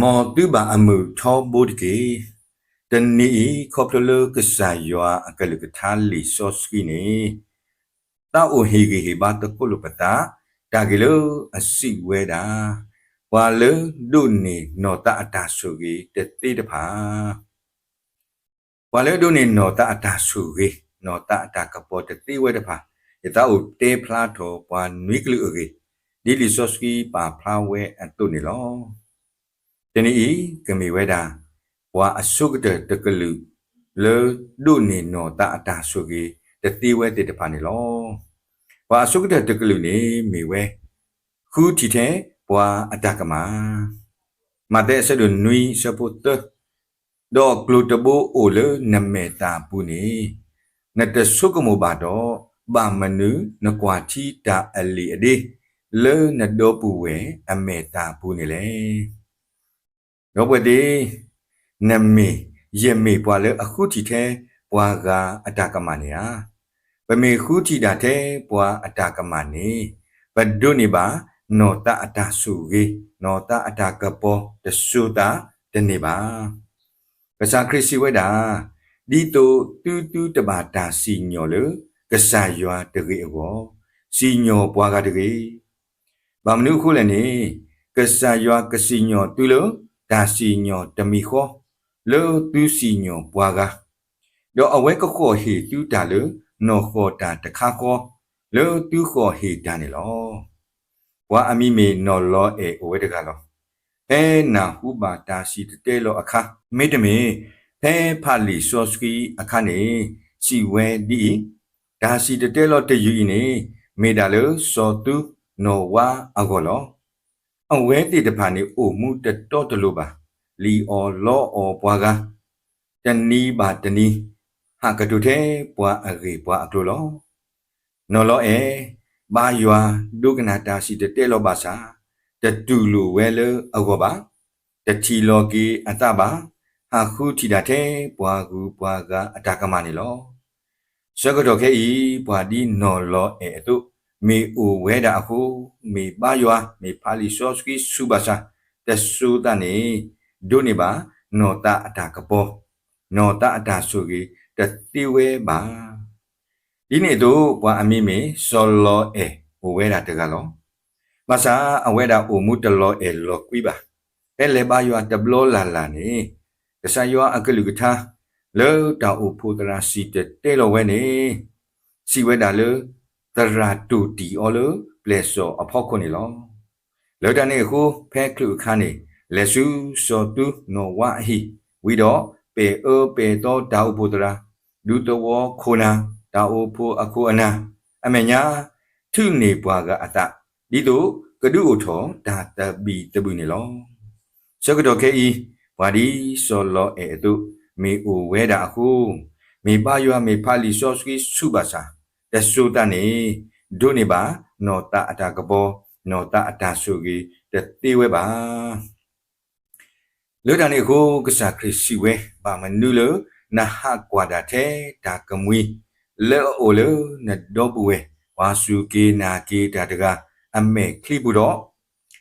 မ်သုဘၣ်အမုာ်ထီဘိတက့ၢ်. တနံၤအံၤ ခီဖျိလၢကစၢ်ယွၤအကလုၢ်ကထါလံာ်စီဆှံန့ၣ် သးအိၣ်ဟ့ၣ်ဂံၢ်ဟ့ၣ်ဘါသကိးလိာ်ပသး တၢ်ဂ့ၢ်လၢအစံးဝဲဒၣ်, ပှၤလၢဒိးန့ၢ်နီၢ်သးအတၢ်ဆိၣ်ဂ့ၤတသ့တဖၣ် ပှၤလၢဒိးန့ၢ်နီၢ်သးအတၢ်ဆိၣ်ဂ့ၤ, နီၢ်သးအတၢ်ကပီၤတသ့ဝဲတဖၣ်, ယသးအိၣ်တဲဖျါထီၣ်ပှၤနွံကလုာ်အဂ့ၢ်, ဒ်လံာ်စီဆှံပာ်ဖျါဝဲအသိးန့ၣ်လီၤ. တနံၤအံၤ ကမ့ၢ်ဝဲဒၣ် ပှၤအဆိကတၢၢ်တကလုာ် လၢဒိးန့ၢ်နီၢ်သးအတၢ်ဆိၣ်ဂ့ၤတသ့ဝဲသ့ၣ်တဖၣ်န့ၣ်လီၤ. ပှၤအဆိကတၢၢ်တကလုာ်န့ၣ်မ့ၢ်ဝဲ ဃုထံၣ်ထဲပှၤအတၢ်ကမၣ် မးသဲအဆၢဒိၣ်နွံအဆၢဖိသၢ, ဒီးကျိၤတဘိအိၣ်လၢနမဲာ်သၣ်ပူၤန့ၣ်, နတဆိကမိၣ်ဘၣ်ဒီး, ဘၣ်မနုၤနကွၢ်ထံတၢ်အလံာ်အဒ့ လၢနဒီပုၢ်ဝဲၢ်အမဲာ်သၣ်ပူၤန့ၣ်လဲၣ်. ဒီပုၢ်ဝဲၢ်သ့ၣ်, နမ့ၢ်ယမ့ၢ်ပှၤလၢအဃုထံၣ်ထဲပှၤဂၤအတၢ်ကမၣ်န့ၣ်ဧါ. ပမ့ၢ်ဃုထံၣ်ဒၣ်ထဲပှၤအတၢ်ကမၣ်န့ၣ်, ပဒိးန့ၢ်ဘၣ်နီၢ်သးအတၢ်ဆိၣ်ဂ့ၤ, နီၢ်သးအတၢ်ကပီၤတစိၤသးတန့ၢ်ဘၣ်. ကစၢ်ခရံာ်စံးဝဲဒၣ်, ဒ်သိးသုသုတဘၣ်တၢ်စံၣ်ညီၣ်လၢကစၢ်ယွၤတဂ့ၤအဂီၢ်, စံၣ်ညီၣ်ပှၤဂၤတဂ့ၤ. ဘၣ်မနုၤအဃိလဲၣ်န့ၣ်, ကစၢ်ယွၤကစံၣ်ညီၣ်သုလၢတၢ်စံၣ်ညီၣ်တမံၤဃီ, လၢသုစံၣ်ညီၣ်ပှၤဂၤ, ဒီးအဝဲကဃီၣ်ဟ့ၣ်သုတၢ်လၢနီၢ်ဃီၣ်တၢ်တခါဃီ, လၢသုဃီၣ်ဟ့ၣ်တၢ်န့ၣ်လီၤ. ပှၤအမံၤမ့ၢ်နီၢ်လီၤအဲၣ်အိၣ်ဝဲတဂၤလီၤ. ဖဲနၢ်ဟူဘၣ်တၢ်စံၣ်တဲၤတဲလီၤအခါ, မ့တမ့ၢ် ဖဲဖးလံာ်စီဆှံအခါန့ၣ် စံးဝဲဒ်အံၤ, တၢ်စံၣ်တဲၤတဲလီၤတယုၢ်အံၤန့ၣ် မ့ၢ်ဒၣ်လၢစီၤသူနီၢ်ဝါအဂီၢ်လီၤ. အဝဲသ့ၣ်တဖၣ်န့ၣ် အိၣ်မူတတီတလိၤဘၣ်, လံၣ်အီၣ်လီအီၣ်ပှၤဂၤ, တနံၤဘၣ်တနံၤ ဟးကတိၤထဲပှၤအဂ့ၢ်ပှၤအကျိၤလီၤ. နီၢ်လီၤအဲၣ်, ဘါယွၤဒိကနၣ်တၢ်စံၣ်တဲၤတဲလီၤဘၣ်ဆၣ်, တတူၢ်လိာ်ဝဲလၢအဂီၢ်ဘၣ်, တထံၣ်လီၤက့ၤအသးဘၣ်, ဟးဃုထံၣ်ဒၣ်ထဲပှၤဂုၤပှၤဂၤအတၢ်ကမၣ်န့ၣ်လီၤ. ဆၢကတီၢ်ခဲအံၤ ပှၤဒ်နီၢ်လီၤအဲၣ်အသိး မ့ၢ်အိၣ်ဝဲဒၣ်အဃိ, မ့ၢ်ဘါယွၤ မ့ၢ်ဖးလံာ်စီဆှံဆူၣ်ဘၣ်ဆၣ်, တစိၤသးန့ၣ် ဒိးန့ၢ်ဘၣ်နီၢ်သးအတၢ်ကပီၤ, နီၢ်သးအတၢ်ဆိၣ်ဂ့ၤတသ့ဝဲဘၣ်. ဒ်န့ၣ်အသိး ပှၤအမံၤမ့ၢ်စီၤလီၤအဲၣ်အိၣ်ဝဲဒၣ်တဂၤလီၤ. ဘၣ်ဆၣ်အဝဲဒၣ်အိၣ်မူတလီၤအဲၣ်လီၤကွံဘၣ်. ဖဲလဲၤဘါယွၤတဘျီလၢ်လၢ်န့ၣ်, ကစၢ်ယွၤအကလုၢ်ကထါ လၢတၢ်အိၣ်ဖှိၣ်သရၣ်စံၣ်တဲၤတဲလီၤဝဲန့ၣ် စံးဝဲဒၣ်လၢ သရၣ်တူၢ်တံၢ်အီၤလၢပျဲၢ်စီၣ်အဖီခိၣ်န့ၣ်လီၤ. လၢတၢ်န့ၣ်အဃိ ဖဲချုးအခါန့ၣ် လဲၤဆူစီၤသူနီၢ်ဝါအဟံၣ်, ဝံၤဒီးပဲာ်အၢပဲာ်သီတၢ်အိၣ်ဖှိၣ်သရၣ်, ဒူသဝီခိၣ်နၢ်, တၢ်အိၣ်ဖှိၣ်အခိၣ်အနၢ်, အမဲာ်ညါ ထုးန့ၢ်ပှၤဂၤအသး, ဒ်သိးကဒုးအိၣ်ထီၣ်တၢ်သဘံၣ်သဘုၣ်န့ၣ်လီၤ. ဆၢကတီၢ်ခဲအံၤ ပှၤဒ်စီၤလီၤအဲၣ်အသိး မ့ၢ်အိၣ်ဝဲဒၣ်အဃိ, မ့ၢ်ဘါယွၤမ့ၢ်ဖးလံာ်စီဆှံဆူၣ်ဘၣ်ဆၣ်, တစိၤသးန့ၣ် ဒိးန့ၢ်ဘၣ်နီၢ်သးအတၢ်ကပီၤ, နီၢ်သးအတၢ်ဆိၣ်ဂ့ၤတသ့ဝဲဘၣ်. လၢတၢ်န့ၣ်အဃိ ကစၢ်ခရံာ်စံးဝဲ, ဘၣ်မနုၤလၢနဟးကွၢ်ဒၣ်ထဲတၢ်ကမှံၤ လၢအအိၣ်လၢနဒီပုၢ်ဝဲၢ် ပှၤစူၢ်က့ၤနာ်က့ၤတၢ်တဂၤ အမဲာ်ချံပူၤဒီး,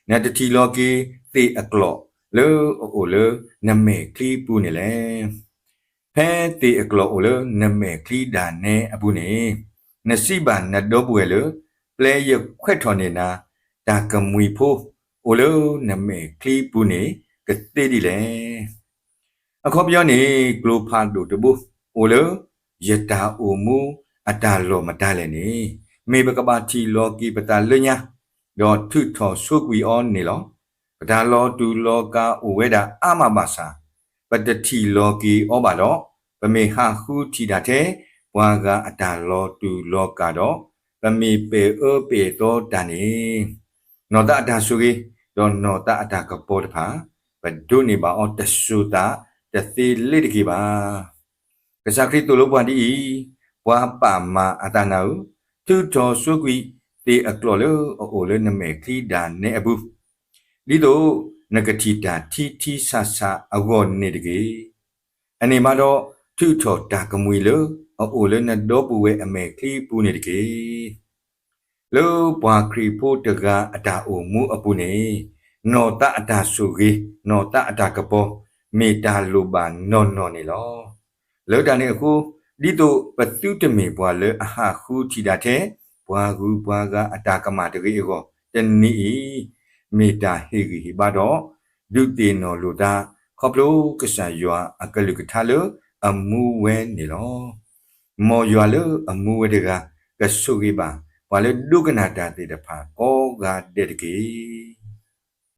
နတထံၣ်လီၤက့ၤသ့ၣ်အကျီၢ်လၢအအိၣ်လၢနမဲာ်ချံပူၤန့ၣ်လဲၣ်. ဖဲသ့ၣ်အကျီၢ်အိၣ်လၢနမဲာ်ချံဒၣ်နဲအပူၤန့ၣ်, နစံးဘၣ်နဒီပုၢ်ဝဲၢ်လၢ ပျဲယခွဲးထီၣ်န့ၢ်နၤ တၢ်ကမှံၤဖိ အိၣ်လၢနမဲာ်ချံပူၤန့ၣ် ကသ့ဒ်လဲၣ်. အခီပညီန့ၣ် ကျိဖးဒိၣ်တဘိ အိၣ်လၢယတၢ်အိၣ်မူအတၢ်လီၢ်မတၤလဲၣ်န့ၣ်, မ့ၢ်ပကဘၣ်ထံၣ်လီၤက့ၤပသးလၢညါ, ဒီးထုးထီၣ်ဆိကွံာ်အီၤန့ၣ်လီၤ. ပတၢ်လီၤတူၢ်လီၤကာ်အိၣ်ဝဲဒၣ်အါမးဘၣ်ဆၣ်, ပတထံၣ်လီၤက့ၤအီၤဘၣ်ဒီး, ပမ့ၢ်ဟးဃုထံၣ်ဒၣ်ထဲ ပှၤဂၤအတၢ်လီၤတူၢ်လီၤကာ်ဒီး, ပမ့ၢ်ပဲာ်အၢပဲာ်သီတၢ်န့ၣ်, နီၢ်သးအတၢ်ဆိၣ်ဂ့ၤ, ဒီးနီၢ်သးအတၢ်ကပီၤတဖၣ်, ပဒိးန့ၢ်ဘၣ်အီၤတစိၤသးတသ့လ့ၤတက့ၢ်ဘၣ်. ကစၢ်ခရံာ်သိၣ်လိပှၤဒ်အံၤ, ပှၤပာ်မၤအသးနၤဧၢ, ထုးထီၣ်ဆိကွံာ်သ့ၣ်အကျီၢ်လၢအအိၣ်လၢနမဲာ်ချံဒၣ်နဲအပူၤ, ဒ်သိးနကထံၣ်တၢ်ထံထံဆးဆးအဂီၢ်န့ၣ်တက့ၢ်. အန့ၣ်မးဒီး, ထုးထီၣ်တၢ်ကမှံၤလၢအအိၣ်လၢနဒီပုၢ်ဝဲၢ်အမဲာ်ချံပူၤန့ၣ်တက့ၢ်. လၢပှၤခရံာ်ဖိတဂၤအတၢ်အိၣ်မူအပူၤန့ၣ်, နီၢ်သးအတၢ်ဆိၣ်ဂ့ၤ, နီၢ်သးအတၢ်ကပီၤ, မ့ၢ်တၢ်လိၣ်ဘၣ်နီၢ်နီၢ်န့ၣ်လီၤ. လၢတၢ်န့ၣ်အဃိ, ဒ်သိးပသုတမ့ၢ်ပှၤလၢအဟးဃုထံၣ်ဒၣ်ထဲ ပှၤဂုၤပှၤဂၤအတၢ်ကမၣ်တဂ့ၤအဂီၢ်, တနံၤအံၤ မ့ၢ်တၢ်ဟ့ၣ်ဂံၢ်ဟ့ၣ်ဘါဒီး ဒုးသ့ၣ်နီၣ်လိာ်သး ခီဖျိကစၢ်ယွၤအကလုၢ်ကထါလၢအမူဝဲန့ၣ်လီၤ. မ်ယွၤလၢအမူဝဲတဂၤ ကဆိၣ်ဂ့ၤဘၣ် ပှၤလၢဒိကနၣ်တၢ်သ့ၣ်တဖၣ်ကိးဂၤဒဲးတက့ၢ်.